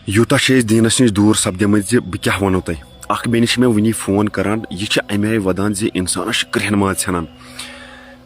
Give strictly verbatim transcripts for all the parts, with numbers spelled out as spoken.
یوٗتاہ چھِ أسۍ دیٖنَس نِش دوٗر سپدیمٕتۍ زِ بہٕ کیٛاہ وَنو تۄہہِ۔ اَکھ بیٚنہِ چھِ مےٚ وٕنی فون کَران، یہِ چھِ اَمہِ آیہِ وَدان زِ اِنسانَس چھِ کرٛٮ۪ہن ماز ژھٮ۪نان۔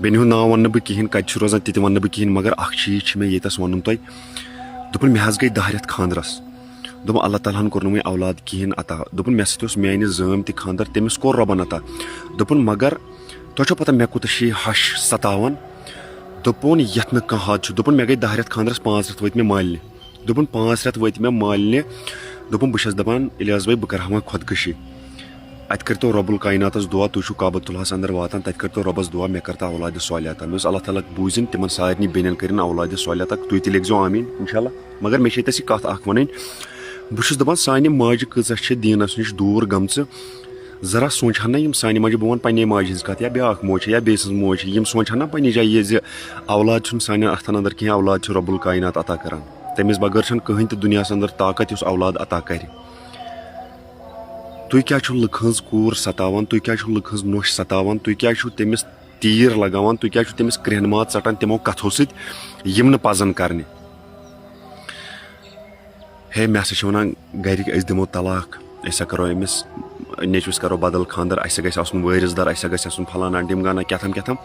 بیٚنہِ ہُنٛد ناو وَنہٕ نہٕ بہٕ کِہیٖنۍ، کَتہِ چھِ روزان تہِ تہِ وَنہٕ نہٕ بہٕ کِہیٖنۍ، مگر اَکھ چیٖز چھِ مےٚ ییٚتَس وَنُن تۄہہِ۔ دوٚپُن، مےٚ حظ گٔے دَہ رٮ۪تھ خانٛدرَس۔ دوٚپُن، اللہ تعالیٰ ہَن کوٚر نہٕ وۄنۍ اولاد کِہیٖنۍ عطا۔ دوٚپُن، مےٚ سۭتۍ اوس میٛانہِ زٲم تہِ خانٛدر، تٔمِس کوٚر رۄبَن عطا۔ دوٚپُن، مگر تۄہہِ چھو پَتہ مےٚ کوٗتاہ چھِ یہِ ہَش سَتاوان؟ دوٚپُن، یَتھ نہٕ کانٛہہ حد چھُ۔ دوٚپُن، مےٚ گٔے دَہ رٮ۪تھ خانٛدرَس، پانٛژھ رٮ۪تھ وٲتۍ مےٚ مالنہِ۔ دوٚپُن، پانٛژھ رٮ۪تھ وٲتۍ مےٚ مالنہِ۔ دوٚپُن، بہٕ چھَس دَپان، الیاس بھائی، بہٕ کَرٕ ہا وۄنۍ خۄدکٔشی۔ اَتہِ کٔرۍتو رۄب الکایناتَس دُعا، تُہۍ چھِو کعبۃ اللہَس اندر واتان، تَتہِ کٔرۍتو رۄبَس دُعا، مےٚ کٔرۍتو اولادِ صالحہ عطا۔ مےٚ اوس اللہ تعالیٰ بوٗزِن تِمَن سارنٕے بیٚنٮ۪ن کٔرِن اولادِ صالحہ عطا، تُہۍ تہِ لیکھزیو آمیٖن، اِنشاء اللہ۔ مگر مےٚ چھِ ییٚتٮ۪س یہِ کَتھ اَکھ وَنٕنۍ، بہٕ چھُس دَپان، سانہِ ماجہِ کۭژاہ چھِ دیٖنَس نِش دوٗر گٔمژٕ، ذرا سونٛچ ہن نہ یِم سانہِ ماجہِ، بہٕ وَنہٕ پنٛنے ماجہِ ہِنٛز کَتھ یا بیٛاکھ موج چھِ یا بیٚیہِ سٕنٛز موج چھِ، یِم سونٛچ ہن نہ پنٛنہِ جایہِ یہِ زِ اولاد چھُنہٕ سانٮ۪ن اَتھَن اندر کینٛہہ، اولاد چھُ رۄب الکاینات عطا کران۔ تٔمِس بغٲر چھَنہٕ کٕہٕنۍ تہِ دُنیاہَس اندر طاقت یُس اولاد عطا کرِ۔ تُہۍ کیٛاہ چھِو لُکہٕ ہٕنٛز کوٗر ستاوان؟ تُہۍ کیٛاہ چھِو لُکہٕ ہٕنٛز نوٚش ستاوان؟ تُہۍ کیٛاہ چھِو تٔمِس تیٖر لگاوان؟ تُہۍ کیٛاہ چھِو تٔمِس کرٛٮ۪ہن ماز ژٹان تِمو کتھو سۭتۍ یِم نہٕ پزن کرنہِ؟ ہے، مےٚ ہسا چھِ ونان گرِکۍ، أسۍ دِمو طلاق، أسۍ ہسا کرو أمِس نیٚچوِس کرو بدل خانٛدر، اسہِ ہسا گژھِ آسُن وٲرِث دار، اسہِ ہسا گژھِ آسُن فلانا ڈِمگانا، کیٛاہ تام کیٛاہ تام۔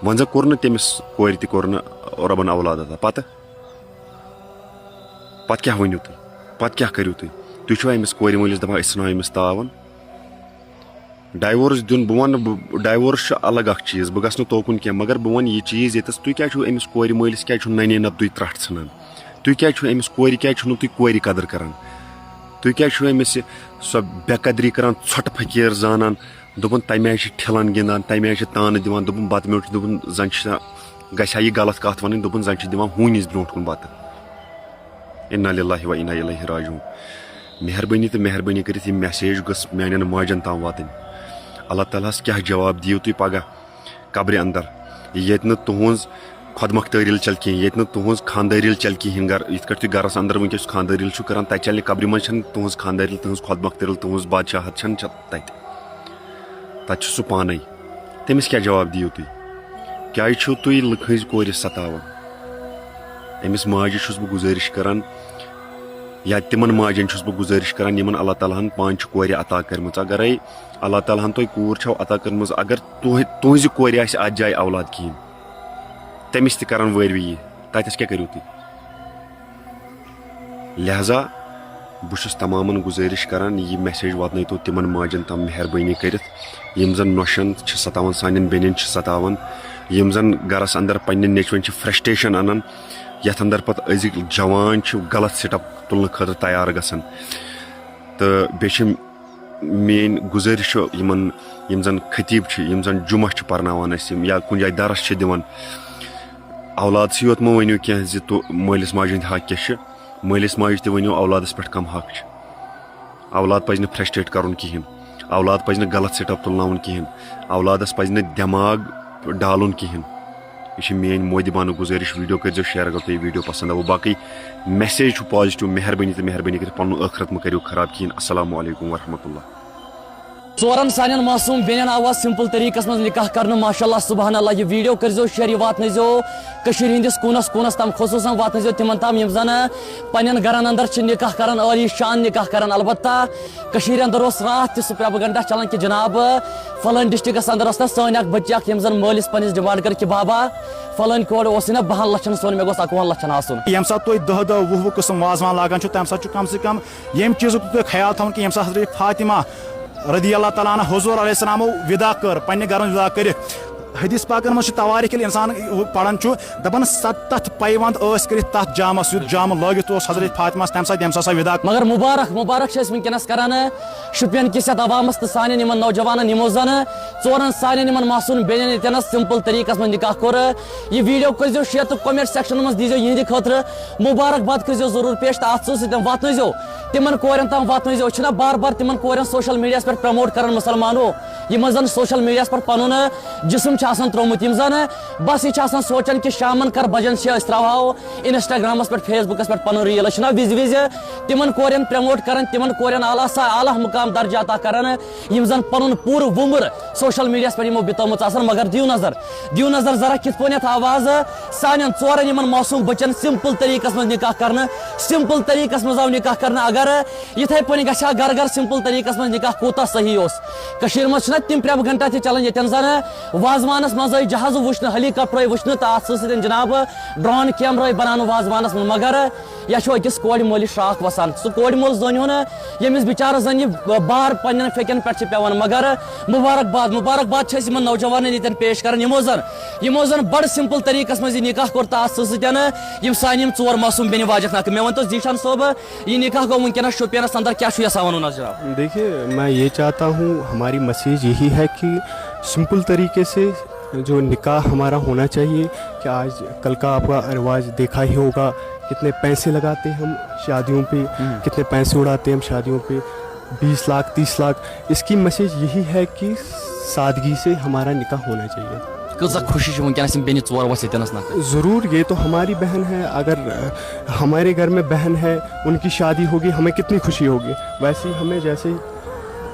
وۄنۍ زن کوٚر نہٕ تٔمِس کورِ تہِ کوٚر نہٕ رۄبن اولاد عطا۔ پتہٕ، پتہٕ کیٛاہ ؤنِو تُہۍ؟ پتہٕ کیٛاہ کٔرِو تُہۍ؟ تُہۍ چھِوا أمِس کورِ مٲلِس دپان أسۍ ژھٕنو أمِس تاوَن؟ ڈایورس دیُن، بہٕ ونہٕ نہٕ، بہٕ، ڈایورس چھُ الگ اکھ چیٖز، بہٕ گژھٕ نہٕ توکُن کینٛہہ، مگر بہٕ ونہٕ یہِ چیٖز ییٚتٮ۪س، تُہۍ کیٛازِ چھِو أمِس کورِ مٲلِس، کیٛازِ چھِو ننہِ نبدٕے ترٛٹھ ژھٕنان؟ تُہۍ کیٛازِ چھِو أمِس کورِ، کیٛازِ چھِو نہٕ تُہۍ کورِ قدٕر کران؟ تُہۍ کیٛازِ چھِو أمِس یہِ، سۄ بے قدری کران، ژھۄٹہٕ فقیٖر زانان؟ دوٚپُن، تَمہِ آیہِ چھِ ٹھِلَن گِنٛدان، تَمہِ آیہِ چھِ تانہٕ دِوان۔ دوٚپُن، بَتہٕ میوٚٹھ، دوٚپُن، زَن چھِ سا، گژھِ ہا یہِ غلط کَتھ وَنٕنۍ، دوٚپُن، زَن چھِ دِوان ہوٗنِس برٛونٛٹھ کُن بَتہٕ۔ اِنّا لِلّٰہِ و اِنّا اِلَیْہِ راجِعوٗن۔ مہربٲنی تہٕ مہربٲنی کٔرِتھ یہِ message گٔژھ میٛانٮ۪ن ماجَن تام واتٕنۍ۔ اللہ تعالیٰ ہَس کیٛاہ جواب دِیِو تُہۍ پَگاہ؟ قبرِ اندر، ییٚتہِ نہٕ تُہنٛز خۄد مۄختٲری چلہِ کینٛہہ، ییٚتہِ نہٕ تُہنٛز خاندٲری چلہِ کِہیٖنۍ۔ گرٕ، یِتھ کٲٹھۍ تُہۍ گرس اندر وٕنکیٚس چھِو خاندٲری چھِو کران، تتہِ چلہِ نہٕ، قبرِ منٛز چھنہٕ تُہنٛز خاندٲری، تُہنٛز خۄد مۄختٲری، تُہنٛز بادشاہت چھنہٕ چ-، تتہِ۔ تتہِ چھُ سُہ پانے۔ تٔمِس کیٛاہ جواب دِیِو تُہۍ؟ کیٛازِ چھِو تُہۍ لُکہٕ ہٕنٛزِ کورِ ستاوان؟ أمِس ماجہِ چھُس بہٕ گُزٲرِش کران، یا تِمن ماجن چھُس بہٕ گُزٲرِش کران، یِمن اللہ تعالیٰ ہن پانہٕ چھِ کورِ عطا کٔرمٕژ۔ اگرے اللہ تعالیٰ ہن تۄہہِ کوٗر چھو عطا کٔرمٕژ، اگر تُہۍ، تُہنٛزِ کورِ آسہِ اتھ جایہِ اولاد کِہیٖنۍ، تٔمِس تہِ کرن وٲروِ یہِ، تتٮ۪س کیٛاہ کٔرِو تُہۍ؟ لہذا بہٕ چھُس تمامن گُزٲرِش کران، یہِ message واتنٲیتو تِمن ماجن تام مہربٲنی کٔرِتھ، یِم زن نۄشن چھِ ستاوان، سانٮ۪ن بیٚنٮ۪ن چھِ ستاوان، یِم زن گرس اندر پننٮ۪ن نیٚچوٮ۪ن چھِ frustration انان، یتھ اندر پتہٕ أزِکۍ جوان چھِ غلط step تُلنہٕ خٲطرٕ تیار گژھان۔ تہٕ بیٚیہِ چھِ میٛٲنۍ گُزٲرِش چھِ یِمن، یِم زن خطیٖب چھِ، یِم زن جمعہ چھِ پرناوان اَسہِ، یِم یا کُنہِ جایہِ درس چھِ دِوان، اولادسٕے یوت مہ ؤنِو کینٛہہ زِ تو مٲلِس ماجہِ ہٕنٛدۍ حق کیٛاہ چھِ، مٲلِس ماجہِ تہِ ؤنِو اولادس پٮ۪ٹھ کم حق چھِ۔ اولاد پزِ نہٕ frustrate کرُن کِہیٖنۍ، اولاد پزِ نہٕ غلط step تُلناوُن کِہیٖنۍ، اولادس پزِ نہٕ دٮ۪ماغ ڈالُن کِہیٖنۍ۔ یہِ چھِ میٛٲنۍ مودبانہٕ گُزٲرِش، video کٔرۍزیو share اگر تۄہہِ یہِ video پسنٛد آو۔ باقٕے message چھُ positive، مہربٲنی تہٕ مہربٲنی کٔرِتھ پنُن ٲخرت مہ کٔرِو خراب کِہیٖنۍ۔ السلام علیکم ورحمۃ اللہ۔ ژورن سانٮ۪ن معصوٗم بیٚنٮ۪ن آو آز simple طریٖقس منٛز نکاح کرنہٕ، ماشاء اللہ، سبحان اللہ۔ یہِ video کٔرۍزیو share، یہِ واتنٲیزیو کٔشیٖرِ ہٕنٛدِس کوٗنس کوٗنس تام، خصوٗصاً واتنٲیزیو تِمن تام یِم زن پننٮ۪ن گرن اندر چھِ نکاح کران، عٲلی شان نکاح کران۔ البتہ کٔشیٖرِ اندر اوس راتھ تہِ سُہ propaganda چلان کہِ جناب، فلٲنۍ districtس اندر ٲس نہ سٲنۍ اکھ بٔچی اکھ، ییٚمۍ زن مٲلِس پننِس demand کٔر کہِ بابا، فلٲنۍ کورِ اوسُے نہ بہن لچھن سون، مےٚ گوٚژھ اکوُہن لچھن آسُن۔ ییٚمہِ ساتہٕ تُہۍ دَہ دَہ وُہ وُہ قٕسم وازوان لاگان چھِو، تَمہِ ساتہٕ چھُ کم سے کم ییٚمہِ چیٖزُک تہِ تُہۍ خیال تھاوُن کہِ ییٚمہِ ساتہٕ حضرت فاطمہ رضی اللہ تعالیٰ عنہ حضور علیہ السلامو وِدا کٔر، پننہِ گرن وِدا کٔرِتھ، حدیث پاکن منٛز چھُ، توارِخ ییٚلہِ انسان پران چھُ، دپان ستتھ پیوند ٲسۍ کٔرِتھ تتھ جامس، یُتھ جامہٕ لٲگِتھ اوس حضرت فاطمہ تمہِ ساتہٕ، ییٚمہِ ساتہٕ سۄ وِدا۔ مگر مبارک، مبارک چھِ أسۍ وٕنکیٚنس کران شُپین کِس یتھ عوامس تہٕ سانٮ۪ن یِمن نوجوانن، یِمو زن ژورن سانٮ۪ن یِمن معصوم بیٚنٮ۪ن ییٚتٮ۪نس simple طریٖقس منٛز نکاح کوٚر۔ یہِ video کٔرۍزیو share تہٕ comment section منٛز دیٖزیو یِہنٛدِ خٲطرٕ مبارک باد کٔرۍزیو ضروٗر پیش، تہٕ اتھ سۭتۍ سۭتۍ واتنٲیزیو تِمن کورٮ۪ن تام واتنٲیزیو۔ أسۍ چھِنہ بار بار تِمن کورٮ۪ن سوشل میڈیاہس پٮ۪ٹھ پروموٹ کران، مسلمانو، یِمن زن سوشل میڈیاہس پٮ۪ٹھ پنُن، آ، جسم چھُ آسان ترٛوومُت، یِم زن، آ، بس یہِ چھِ آسان سونٛچان کہِ شامن کر بجن شےٚ، أسۍ ترٛاوہاو انسٹاگرامس پٮ۪ٹھ، فیس بُکس پٮ۪ٹھ پنُن ریٖل۔ أسۍ چھِنہ وِزِ وِزِ تِمن کورٮ۪ن پروموٹ کران، تِمن کورٮ۪ن اعلیٰ سا-، اعلیٰ مقام درجہ عطا کران، یِم زن پنُن پوٗرٕ وُمر سوشل میڈیاہس پٮ۪ٹھ یِمو بِتٲومٕژ آسان۔ مگر دِیِو نظر، دِیِو نظر ذرا کِتھ پٲٹھۍ یتھ آو آز سانٮ۪ن ژورن یِمن معصوم بچن سمپل طریقس منٛز نکاح کرنہٕ، سمپل طریقس منٛز آو نکاح کرنہٕ۔ اگر یِتھے پٲٹھۍ گژھِ ہا گرٕ گرٕ سمپل طریقس منٛز نکاح، کوٗتاہ صحیح اوس۔ کٔشیٖرِ منٛز چھُنہ تِم پروپیگنڈا تہِ چلان، ییٚتٮ۪ن زن وازوانس منٛز آیہِ جہازٕ وٕچھنہٕ، ہیلی کاپٹر آیہِ وٕچھنہٕ، تہٕ اتھ سۭتۍ سۭتۍ جناب ڈرون کیمرہ آیہِ بناونہٕ وازوانس منٛز۔ مگر یا چھُ أکِس کورِ مٲلِس شراکھ وسان۔ سُہ کورِ مول زٲنِو نہٕ، ییٚمِس بِچارَس زَن یہِ بار پنٛنٮ۪ن پھیٚکٮ۪ن پٮ۪ٹھ چھِ پٮ۪وان۔ مگر مُبارک باد، مُبارک باد چھِ أسۍ یِمَن نوجوانَن ییٚتٮ۪ن پیش کَران، یِمو زَن، یِمو زَن بَڑٕ سِمپٕل طریٖقَس منٛز یہِ نِکاح کوٚر تہٕ اَتھ سۭتۍ سۭتۍ یِم سانہِ یِم ژور معصوٗم بیٚنہِ واجَکھ نَکھٕ۔ مےٚ ؤنۍ تو زیٖشان صٲب، یہِ نِکاح گوٚو وٕنکیٚنَس شوپینَس اندر، کیٛاہ چھُ یَژھان وَنُن حضرات؟ देखिए, मैं ये चाहता हूँ, हमारी मैसेज यही है कि सिंपल तरीके से जो निकाह हमारा होना चाहिए, कि आज कल का आपका रिवाज देखा ही होगा, कितने पैसे लगाते हैं हम शादियों पे, कितने पैसे उड़ाते हैं हम शादियों पे, बीस लाख, तीस लाख। इसकी मैसेज यही है कि सादगी से हमारा निकाह होना चाहिए। کۭژاہ خوشی چھِ وٕنکیٚنَس یِم بیٚنہِ ژور وَسہِ ییٚتٮ۪نَس نَکھٕ؟ ज़रूर, ये तो हमारी बहन है। अगर अ, हमारे घर में बहन है, उनकी शादी होगी, हमें कितनी खुशी होगी। वैसे ही हमें जैसे ही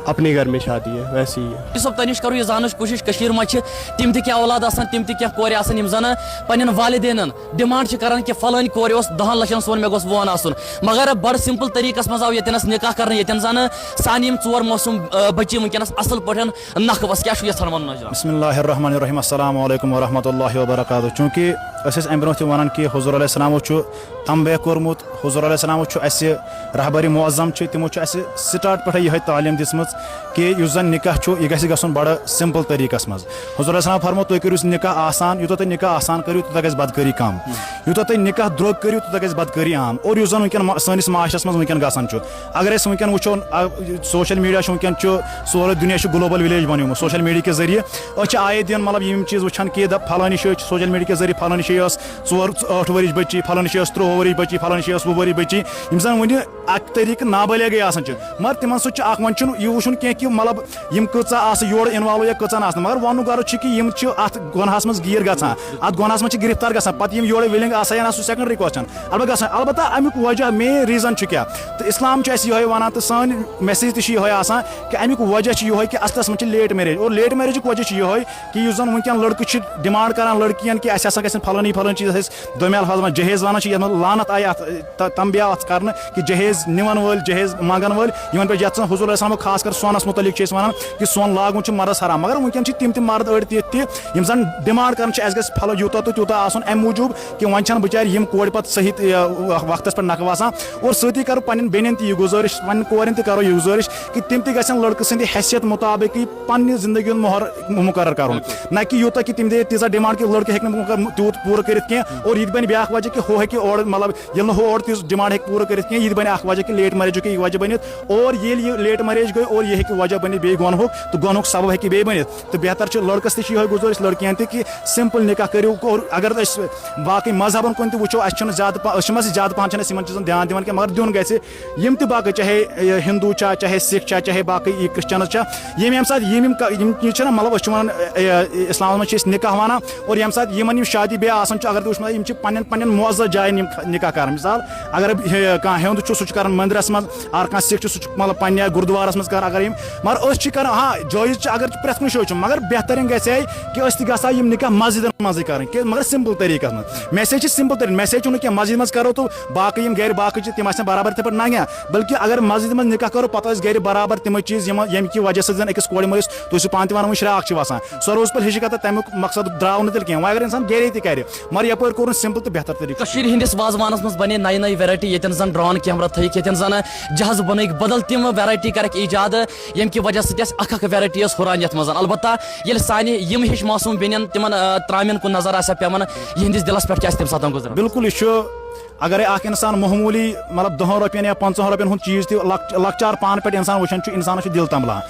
अपने घर में शादी है, वैसे ही है। یہِ صٲب، تۄہہِ نِش کرو یہِ زاننٕچ کوٗشِش، کٔشیٖرِ منٛز چھِ تِم تہِ کینٛہہ اولاد آسان، تِم تہِ کینٛہہ کورِ آسان، یِم زَن پنٛنٮ۪ن والدینَن ڈِمانڈ چھِ کران کہِ فلٲنۍ کورِ اوس دَہَن لَچھَن سون، مےٚ گوٚژھ وون آسُن۔ مگر بڑٕ سِمپٕل طریٖقَس منٛز آو ییٚتٮ۪نَس نِکاح کرنہٕ، ییٚتٮ۪ن زَن سانہِ یِم ژور معصوٗم، آ، بٔچی وٕنکیٚنَس اَصٕل پٲٹھۍ نَکھٕ وَس۔ کیٛاہ چھُ یَژھان وَنُن حضرات؟ بسم اللہ الرحمن الرحیم۔ السلام علیکم ورحمۃ اللہ وبرکاتہ۔ چونکہ أسۍ ٲسۍ اَمہِ برونٛہہ تہِ وَنان کہِ حضور علیہ السلامو چھُ تنبیہ کوٚرمُت، حضور علیہ السلامو چھُ اَسہِ رہبر معظم چھِ، تِمو چھُ اَسہِ سٹارٹ پٮ۪ٹھَے یِہوٚے تعلیٖم دِژمٕژ کہِ یُس زَن نِکاح چھُ، یہِ گژھِ گژھُن بَڑٕ سِمپٕل طریٖقَس منٛز۔ حضور علیہ السلام فرمو، تُہۍ کٔرِو نِکاح آسان، یوٗتاہ تُہۍ نِکاح آسان کٔرِو، تیوٗتاہ گژھِ بدکٲری کم۔ یوٗتاہ تُہۍ نِکاح درٛوگ کٔرِو، تیوٗتاہ گژھِ بدکٲری عام۔ اور یُس زَن وٕنکٮ۪ن ما-، سٲنِس معاشرَس منٛز وٕنکٮ۪ن گژھان چھُ، اگر أسۍ وٕنکٮ۪ن وٕچھو، آ، سوشل میٖڈیا چھُ وٕنکٮ۪ن چھُ سورُے دُنیا چھُ گلوبل وِلیج بنیومُت سوشل میٖڈیا کہِ ذٔریعہٕ۔ أسۍ چھِ آیے دِن، مطلب، یِم چیٖز وٕچھان کہِ دَپ فلٲنی جایہِ چھِ سوشل میٖڈیا کہِ ذٔریعہٕ، فلٲنی جایہِ ٲس ژور، ٲٹھ ؤرِش بٔچی، فلٲنی جایہِ ٲس تُرٛواہ ؤرِش بٔچی، فلٲنی جایہِ ٲس وُہ ؤرِش بٔچی، یِم زَن وٕنہِ اَکہِ طریٖقہٕ نابٲلغٕے آسان چھِ۔ مگر تِمن سۭتۍ چھُ اکھ، وۄنۍ چھُنہٕ یہِ وٕچھُن کینٛہہ کہِ، مطلب، یِم کۭژاہ آسہٕ یورٕ اِنوالو یا کۭژاہ نہٕ آسنہٕ، مگر وَنُن غرض چھُ کہِ یِم چھِ اَتھ گۄناہَس منٛز گیٖر گژھان، اَتھ گۄناہَس منٛز چھِ گِرفتار گژھان۔ پَتہٕ یِم یورٕ وِلِنٛگ آسان یا نہ، سُہ سیکنڈری کوسچن۔ البتہ گژھان، البتہ اَمیُک وجہ، مین ریٖزن چھُ کیٛاہ؟ تہٕ اِسلام چھُ اَسہِ یِہوٚے وَنان تہٕ سٲنۍ میسیج تہِ چھِ یِہوٚے آسان کہِ اَمیُک وجہ چھُ یِہوٚے کہِ اَصلَس منٛز چھِ لیٹ میریج۔ اور لیٹ میریجُک وجہ چھُ یِہوٚے کہِ یُس زَن وٕنکٮ۪ن لٔڑکہٕ چھِ ڈِمانڈ کران لٔڑکیَن کہِ اَسہِ ہسا گژھن فلٲنی فلٲنی چیٖز، اَسہِ دوٚیمہِ الفاظ منٛز جہیز وَنان چھِ، یَتھ منٛز لعنت آیہِ اَتھ، تہ-، تنبیہ اَتھ کرنہٕ کہِ جہیز نِوَن وٲلۍ، جہیز منٛگَن وٲلۍ، یِمَن پٮ۪ٹھ یَتھ زَن حضور علیہ السلام خاص کر سۄنَس مُتعلِق چھِ أسۍ وَنان کہِ سۄن لاگُن چھُ مَردَس حرام۔ مگر وٕنکٮ۪ن چھِ تِم تہِ مَرد أڑۍ تِتھۍ تہِ یِم زَن ڈِمانڈ کران چھِ اَسہِ گژھِ پھلہٕ یوٗتاہ تہٕ تیوٗتاہ آسُن، اَمہِ موٗجوٗب کہِ وۄنۍ چھَنہٕ بِچارِ یِم کورِ پَتہٕ صحیح تہِ، یہِ، وقتَس پٮ۪ٹھ نَکھٕ وَسان۔ اور سۭتی کَرو پَنٕنٮ۪ن بیٚنٮ۪ن تہِ یہِ گُزٲرِش، پَنٕنٮ۪ن کورٮ۪ن تہِ کَرو یہِ گُزٲرِش کہِ تِم تہِ گژھن لٔڑکہٕ سٕنٛدِ حیثیت مُطابِقٕے پننہِ زندگی ہُنٛد مۄہر مُقرر کرُن۔ نہ کہِ یوٗتاہ کہِ تِم دِیہِ تیٖژاہ ڈِمانڈ کہِ لٔڑکہٕ ہیٚکہِ نہٕ مُقرر تیوٗت پوٗرٕ کٔرِتھ کینٛہہ۔ اور یہِ تہِ بنہِ بیٛاکھ وجہ کہِ ہُہ ہیٚکہِ اورٕ، مطلب، ییٚلہِ نہٕ ہُہ اورٕ تیٖژ ڈِمانڈ ہیٚکہِ پوٗرٕ کٔرِتھ کینٛہہ، یہِ تہِ بنہِ اکھ وجہ کہِ لیٹ میریجُک ہیٚکہِ وجہ بٔنِتھ۔ اور ییٚلہِ یہِ لیٹ میریج گٔے اور یہِ ہیٚکہِ وجہ بٔنِتھ بیٚیہِ گۄنہُک، تہٕ گۄنہُک سبب ہیٚکہِ بیٚیہِ بٔنِتھ۔ تہٕ بہتر چھُ لٔڑکس تہِ چھِ یِہوٚے گُزٲرِش لٔڑکِیَن تہِ کہِ سِمپٕل نِکاح کٔرِو۔ اور اگر أسۍ باقٕے مذہبن کُن تہِ وٕچھو، اَسہِ چھُنہٕ زیادٕ پہ-، أسۍ چھِ مَسجِد زیادٕ پہن چھِنہٕ أسۍ یِمن چیٖزن دیان دِوان کینٛہہ، مگر دیُن گژھِ۔ یِم تہِ باقٕے، چاہے، یہِ، ہِندوٗ چھا، چاہے سِکھ چھا، چاہے باقٕے یہِ کرسچنز چھا، یِم ییٚمہِ ساتہٕ یِم، یِم ک-، یِم، یہِ چھِنہ، مطلب، أسۍ چھِ وَنان، اے، اے، اِسلامَس منٛز چھِ أسۍ نِکاح وَنان، اور ییٚمہِ ساتہٕ یِمَن یِم شادی بیاہ آسان چھُ، اگر تُہۍ وٕچھِو، یِم چھِ پنٛنٮ۪ن، پنٛنٮ۪ن معزز جایَن یِم خ-، نِکاح کَران۔ مِثال، اگر، اے، کانٛہہ ہیوٚنٛد چھُ، سُہ چھُ کَران مٔنٛدرَس منٛز، اگر کانٛہہ سِکھ چھُ، سُہ چھُ، مطلب، پنٛنہِ گُردوارَس منٛز کَران۔ اگر یِم، مگر أسۍ چھِ کَران، ہاں، جٲیِز چھِ، اگر پرٛٮ۪تھ کُنہِ جایہِ چھُ، مگر بہتریٖن گژھِ ہا کہِ أسۍ تہِ گژھو یِم نِکاح مَسجِدَن منٛزٕے کَرٕنۍ، کہِ مگر سِمپٕل طریٖقَس منٛز۔ میسیج چھِ سِمپٕل طریٖقہٕ، میسیج چھُنہٕ کینٛہہ، مَسجِد منٛز کَرو تہٕ باقٕے یِم گَرِ باقٕے چھِ، تِم آسَن برابر یِتھَے پٲٹھۍ۔ نہ، نہ، بلکہِ اگر مَسجِد منٛز نِکاح کَرو، پَتہٕ ٲسۍ گَرِ برابر تِمَے چیٖز، یِم، ییٚمہِ کہِ وجہ سۭتۍ زَن أکِس کورِ مٲلِس، تُہۍ چھِو پانہٕ تہِ وَنان، وۄنۍ شراکھ چھِ وَسان۔ سۄ روٗز پَتہٕ ہِشی کَتھ، تَمیُک مقصد درٛاو نہٕ تیٚلہِ کینٛہہ۔ وۄنۍ اگر اِنسان گَرے تہِ کَرِ، مگر یَپٲرۍ کوٚرُن سِمپٕل تہٕ بہتر طریٖقہٕ۔ کٔشیٖرِ ہِنٛدِس وازوانَس منٛز بَنے نَیہِ نَیہِ ویرایٹی، ییٚتٮ۪ن زَن ڈرٛون کیمرہ تھٲیِکھ، ییٚتٮ۪ن زَن جہازٕ بَنٲیِکھ، بدل تِم ویرایٹی کَرَکھ ایجاد، ییٚمہِ کہِ وجہ سۭتۍ اَسہِ اَکھ اَکھ ویرایٹی ٲس ہُران یَتھ منٛز۔ البتہ ییٚلہِ سانہِ یِم ہِش معصوٗم بیٚنٮ۪ن تِمَن، آ، ترٛامٮ۪ن کُن نظر آسہِ ہا پٮ۪وان، یِہِنٛدِس دِلَس پٮ۪ٹھ کیٛاہ آسہِ تَمہِ ساتہٕ گُزران؟ بِلکُل، یہِ چھُ اگرے اکھ انسان معموٗلی، مطلب، دہن رۄپین یا پنٛژاہن رۄپین ہُنٛد چیٖز تہِ لۄکچ-، لۄکچار پانہٕ پٮ۪ٹھ انسان وٕچھان چھُ، انسانس چھُ دِل تنبلان۔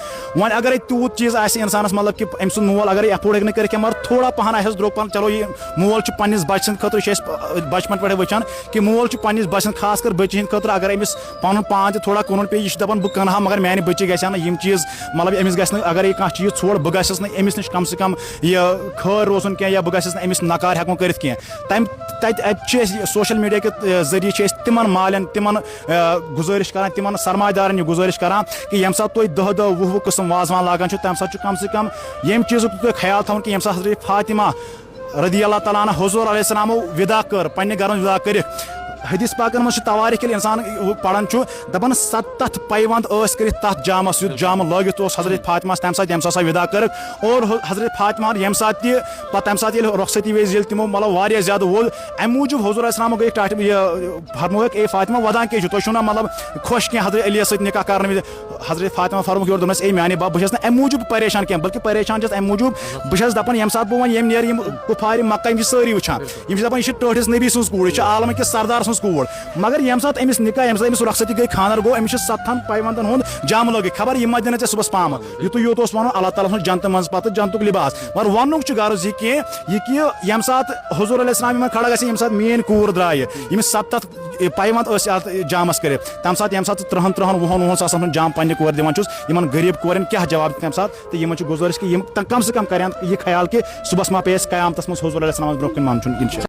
وۄنۍ اگرے تیوٗت چیٖز آسہِ انسانس، مطلب، کہِ أمۍ سُنٛد مول اگرے afford ہیٚکہِ نہٕ کٔرِتھ کینٛہہ، مگر تھوڑا پہن آسٮ۪س درٛوگ پہن، چلو، یہِ مول چھُ پننِس بچہِ سٕنٛدِ خٲطرٕ، یہِ چھِ أسۍ بچپن پٮ۪ٹھے وٕچھان کہِ مول چھُ پننِس بچہِ سٕنٛدِ خاص کر بچہِ ہٕنٛدِ خٲطرٕ، اگر أمِس پنُن پان تہِ تھوڑا کٕنُن پیٚیہِ، یہِ چھُ دپان، بہٕ کٕنہٕ ہا، مگر میانہِ بچہِ گژھِ ہا نہٕ یِم چیٖز، مطلب، أمِس گژھِ نہٕ، اگرے کانٛہہ چیٖز ژھوڑ، بہٕ گژھس نہٕ أمِس نِش کم سے کم یہِ خٲر روزُن کینٛہہ، یا بہٕ گژھس نہٕ أمِس نکار ہٮ۪کُن کٔرِتھ کینٛہہ۔ تمہِ تتہِ اتہِ چھِ أسۍ social media کہِ، آ، ذٔریعہٕ چھِ أسۍ تِمن مالٮ۪ن، تِمن، آ، گُزٲرِش کران، تِمن سرمایہ دارن یہِ گُزٲرِش کران کہِ ییٚمہِ ساتہٕ تُہۍ دَہ دَہ وُہ وُہ قٕسم وازوان لاگان چھِو، تمہِ ساتہٕ چھُ کم سے کم ییٚمہِ چیٖزُک تُہۍ خیال تھاوُن کہِ ییٚمہِ ساتہٕ حضرت فاطمہ رضی اللہ تعالیٰ عنہ حضور علیہ السلامو وِدا کٔر، پننہِ گرن وِدا کٔرِتھ، حدیث پاکن منٛز چھُ توارِخ ییٚلہِ انسان پران چھُ، دپان ستتھ پیوند ٲسۍ کٔرِتھ تتھ جامس، یُتھ جامہٕ لٲگِتھ اوس حضرت فاطمہ تمہِ ساتہٕ، ییٚمہِ ساتہٕ سۄ وِدا کٔرٕکھ۔ اور حض-، حضرت فاطمہ ییٚمہِ ساتہٕ تہِ پتہٕ تمہِ ساتہٕ ییٚلہِ رۄخصتی وِزِ ییٚلہِ تِمو، مطلب، واریاہ زیادٕ وول، امہِ موٗجوٗب حضور علیہ السلام گٔے ٹاٹھۍ، یہِ فرمووُکھ، اے فاطمہ، ودان کیٛازِ چھِو؟ تُہۍ چھِو نا، مطلب، خۄش کینٛہہ حضرت علیس سۭتۍ نکاح کرنہٕ وِزِ؟ حضرت فاطمہ فرمووُکھ یورٕ، دوٚپنس، اے میانے بب، بہٕ چھس نہٕ امہِ موٗجوٗب پریشان کینٛہہ، بلکہِ پریشان چھس امہِ موٗجوٗب، بہٕ چھس دپان، ییٚمہِ ساتہٕ بہٕ وۄنۍ یِم نیرٕ، یِم کفارِ مکہ، یِم چھِ سٲری وٕچھان، یِم چھِ دپان، یہِ چھِ ٹٲٹھِس نبی سٕنٛز کوٗر، یہِ چھِ عالم کِس سردار سٕنٛز کوٗر۔ مگر ییٚمہِ ساتہٕ أمِس نکاح، ییٚمہِ ساتہٕ أمِس رۄخصتی گٔے، خانٛدر گوٚو، أمِس چھِ ستتھن پیوندن ہُنٛد جامہٕ لٲگِتھ۔ خبر یہِ ما دِنہٕ ژےٚ صُبحس پامہٕ، یُتُے یوت اوس ونُن، اللہ تعالیٰ ہس منٛز جنتہٕ منٛز پتہٕ جنتُک لباس۔ مگر وننُک چھُ غرض یہِ کہِ، یہِ کہِ ییٚمہِ ساتہٕ حضور علیہ السلام یِمن کھڑا گژھِ، ییٚمہِ ساتہٕ میٲنۍ کوٗر درٛایہِ، ییٚمِس ستتھ پیوند ٲسۍ اتھ جامس کٔرِتھ، تمہِ ساتہٕ، ییٚمہِ ساتہٕ ژٕ ترٕہن، ترٕہن، وُہن، وُہن ساسن ہُنٛد جام پننہِ کورِ دِوان چھُس، یِمن غریب کورٮ۪ن کیٛاہ جواب دِتھ تمہِ ساتہٕ؟ تہٕ یِمن چھِ گُزٲرِش کہِ یِم تم کم سے کم کرن یہِ خیال کہِ صُبحس ما پیٚیہِ اَسہِ قیامتس منٛز حضور علیہ السلامس برونٛہہ کُن منٛدچھُن، انشاءاللہ۔